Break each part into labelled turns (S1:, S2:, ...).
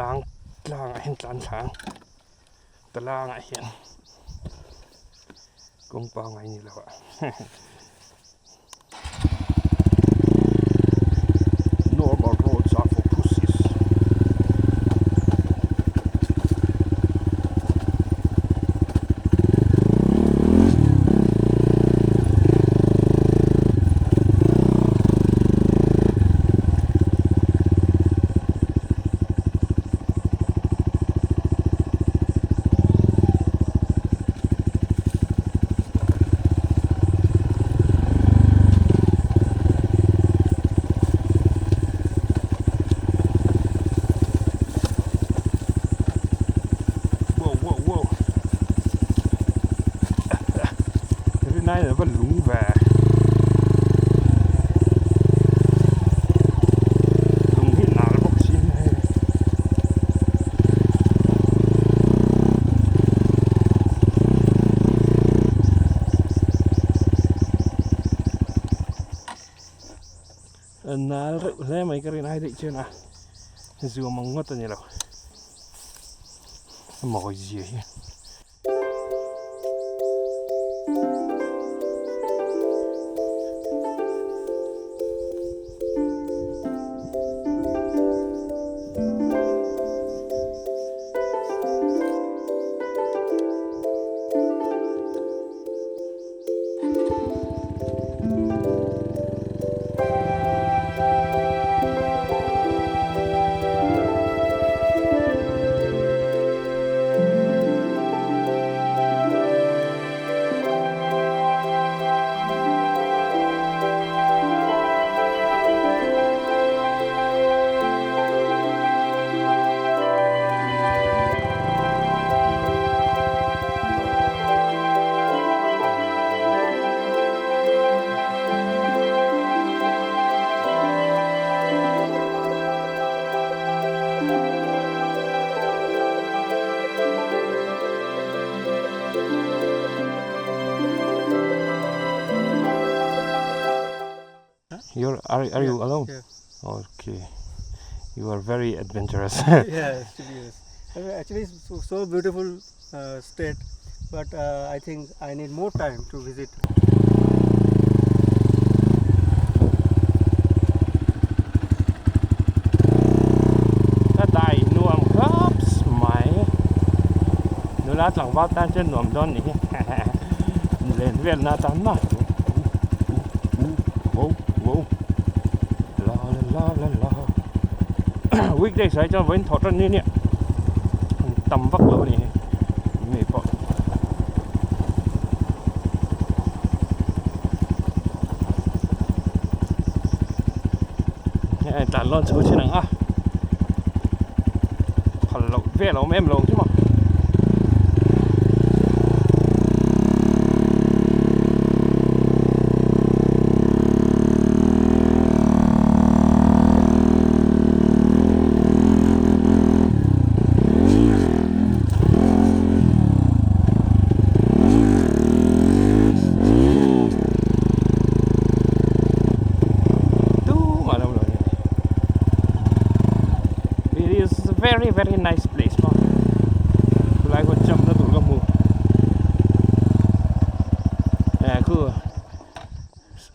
S1: tlang tlang ah hian tlan thla ang tlang ah hian kawng pangngai ni lo ah normal roads are for pussies. Wow wow wow Rinai là vẫn lúng về Lung hi nal bawk si hei. Nal reuh hle mai ka rin ai daih chuan a zuam ang ngawt a ni lo a mawi zia hi. You're are are you alone?
S2: Yeah.
S1: Okay. You are very adventurous.
S2: Yes, to be honest. Actually, it's so, so beautiful state, but I think I need more time to visit.
S1: Ka dai nuam khawp mai. Nula tlangval tan chuan nuam dawn ni hi. Len vel na tan ma. Wow wow la la la la la weekdays ah hi chuan vawiin thawh tan ni nia tam vak lo a ni hi mi pawh. Hei tlan lawn chho chin ang a phal loh vel a awm em lo ang chu maw. Tumah lo lo ni. It is a very very nice place maw. Khulai khaw jump na tur ka hmu. Eh khu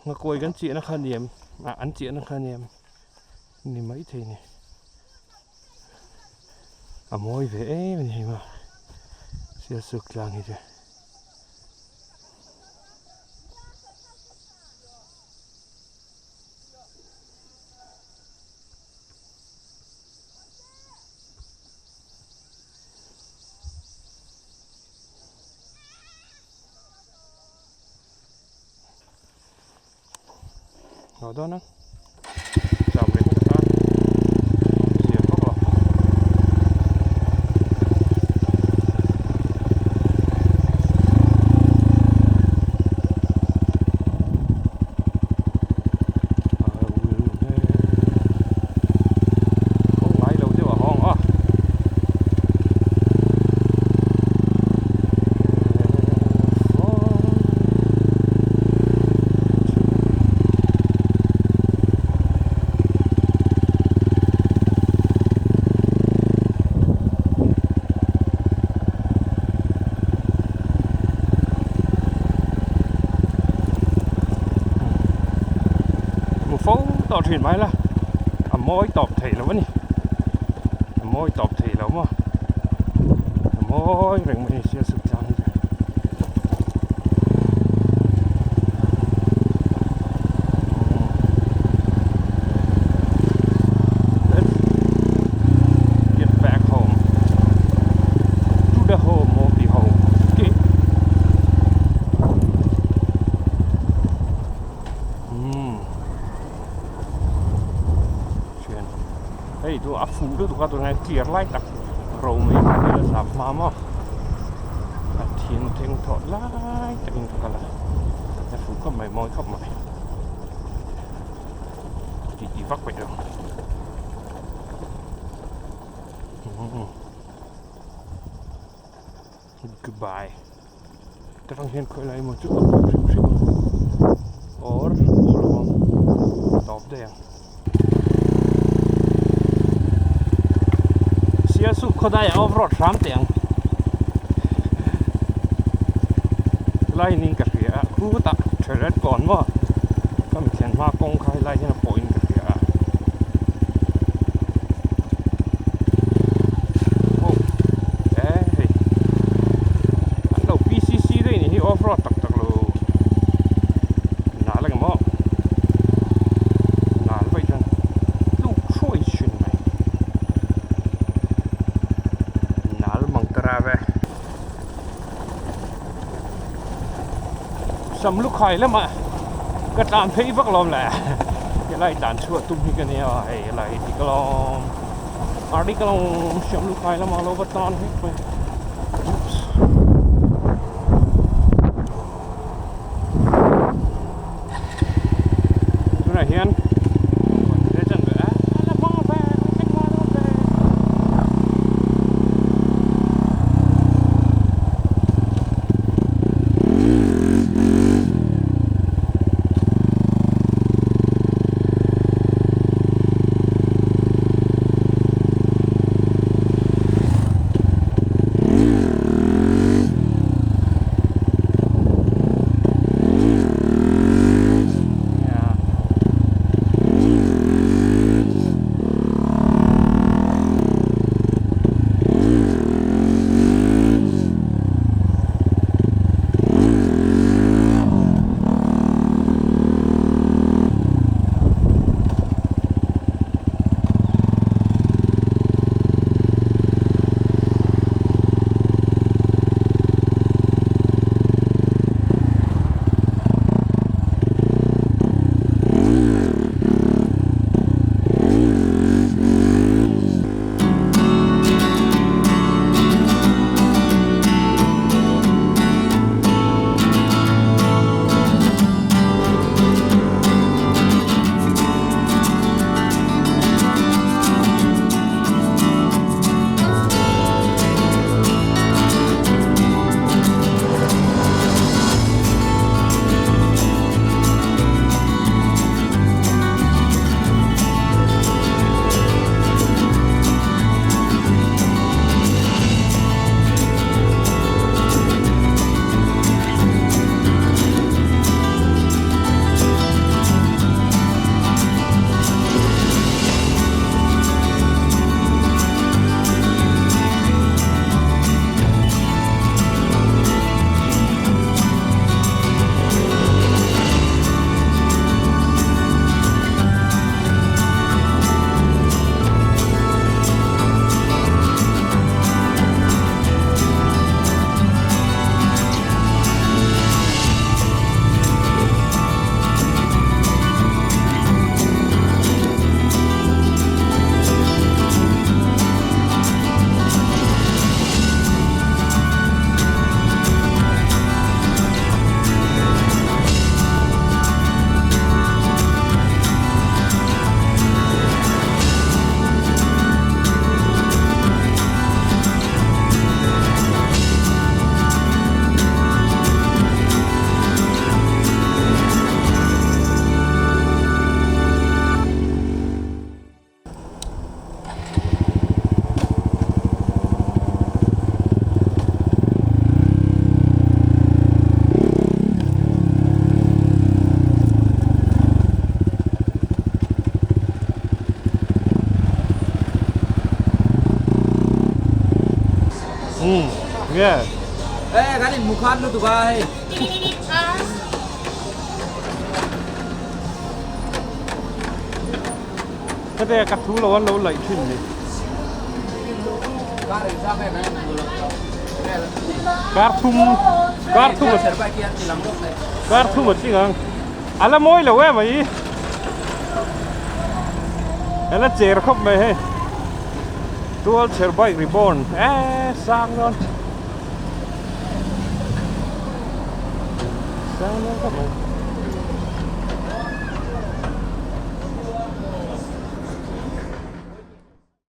S1: ngakawi kan chiahna kha ni em ah an chiahna kha ni em ni maithei ni. A mawi ve em a ni hei maw Sialsuk tlang hi chu. Ngawh dawn a chau ve hmasa ta zia vak lo. Kawng ngai lo deuh a hawng a. tawh thin mai la a mawi tawp thei lo a ni a mawi tawp thei lo maw a mawi reng mai a ni sialsuk tlang hi chu. Let's get back home to the home of the home okay umm thian hei chu a fuh lutuk a tunah hian clear lai tak ro mai hi a zam hma maw a thing theng thawh lai takin ka kal a a fuh khawp mai mawi khawp mai tih tih vak peih lo umm goodbye. Ta tang hian khawi lai emaw chu a awm hrim hrim a or pawh lo ang tawp daih ang. Sialsuk khawdai a off road hram teh ang helai in ka hria a khutah theret kawn maw ka mi thlen hma kawng kha helai hian a pawh in ka hria a. Oh eh hei an lo PCC daih nih hi off road tak tak lo nal engemaw nal vaih chuan tluk hruai thin mai nal mang ta ra ve sam lukhai lamah ka tlan phei vak lawm le helai tlan chhuah tum hi ka nia hei helai hi dik alawm a dik alawm sam lukhai lamah lo va tlan vek mai oops tunah hian Nge?
S3: E kan in mukhan lutuk a hei.
S1: Hete ka thu lo an lo laih thin ni. Kar thum kar thum kar thum a tling ang. A la mawi lo em mai. A la cher khawp mai hei. Tual cher bike reborn e sang dawn. Sang dawn khawp mai.